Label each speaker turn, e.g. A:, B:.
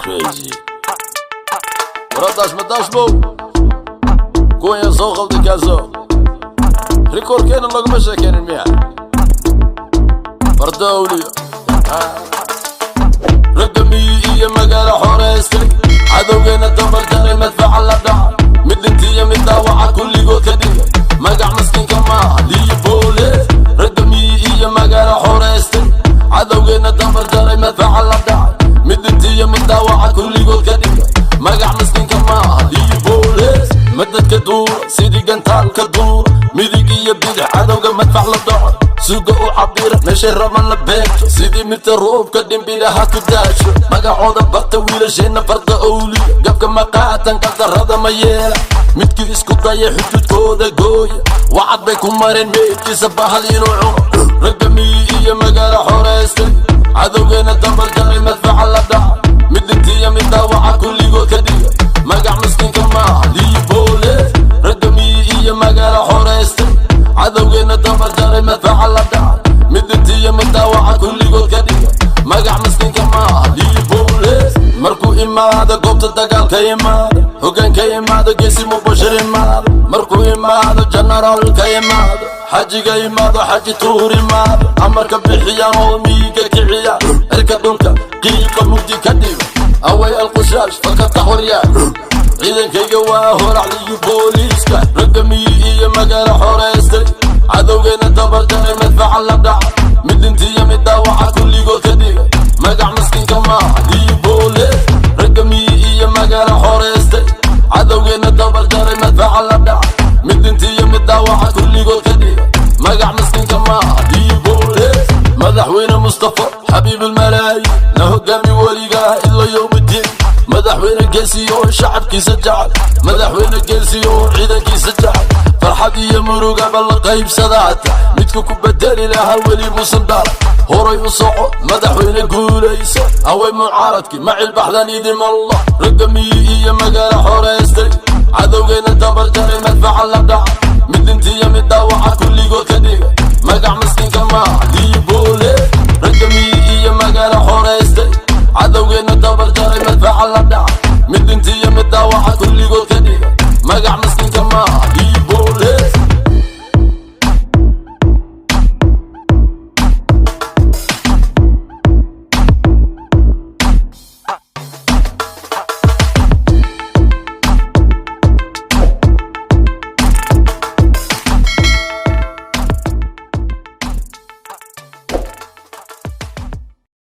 A: Crazy. Waradaas ma daashbow kuwan yaa soo qalday kaaso rikoorkeena laguma sheekeynin miya farda awliyo ragga miyi iyo magaalo xoreystay, cadowgeena dabar jaray, madfaca la dhaca, mid dhintiyo mid dhaawaca kulligood ka dhigay. Magac maskiinka maaha Liyu Boolis. Ragga miyi iyo magaalo xoreystay, cadowgeena dabar jaray, madfaca la dhacay, mid dhintiyo mid dhaawaca kulligood ka dhigay. Magac maskiinka maaha Liyu Boolis. Madadka duura sidii gantaalka duura, midig iyo bidix cadowga madfac la dhaco, suga u cabira meeshay raban la beegto, sidii midta roobka dhimbilaha ku daasho. Magacooda barta wiilasheenna farda owliya, gabka maqaatan qaldarrada ma yeela. Midkii isku daya xuduudkooda gooya, wacad bay ku mareen meydkiisa bahal inuu cuno. Ragga miyi iyo magaalo xoreystay, cadowgeena dabar jaray, madfaca la dhaca, mid dhintiyo mid dhaawaca kulligood ka dhiga. Magac maskiinka maaha Liyu Boolis. Ragga miyi iyo magaalo xoreystay, cadowgeena dabar jaray, madfaca la dhacay, mid dhintiyo mid dhaawaca kulligood ka dhiga. Magac maskiinka maaha Liyu Boolis. Markuu imaado goobta dagaalka, imaado hogaanka, imaado geesi mubashir, imaado markuu imaado generaalka, imaado xajiga, imaado Xaji Tuur, imaado amarka bixiyaan oo miyiga kiciya, cirka dhulka qiiqa mugdi ka dhigo. Away alqushaash fakatax waryaa, ciidankayga waa horac Liyu Booliiska. Ragga miyi iyo magaalo xoreystay, cadowgeena dabar jaray, madfaca la dhaca, mid dhintiyo mid dhaawaca kulligood ka dhigay. Magac maskiinka maaha Liyu Boolis. Ragga miyi iyo magaalo xoreystay, cadowgeena dabar jaray, madfaca la dhaca, mid dhintiyo mid dhaawaca kulligood ka dhigay. Magac maskiinka maaha Liyu Boolis. Madaxweyne Mustafa xabiib almalaayi, na hogaami weligaa ilaa yowmiddiin. Madaxweyne geesiyo shacabkiisa jecel, madaxweyne geesiyo ciidankiisa jecel, farxad iyo murugaba la qaybsadaata. Midka ku bedeli lahaa weli buusan dhala. Horay u soco madaxweyne, guulayso. Away mucaaradkii macil baxdan idim Allah. Ragga miyi iyo magaalo xoreystay, cadowgeena dabar jaray, madfaca la dhaca, mid dhinti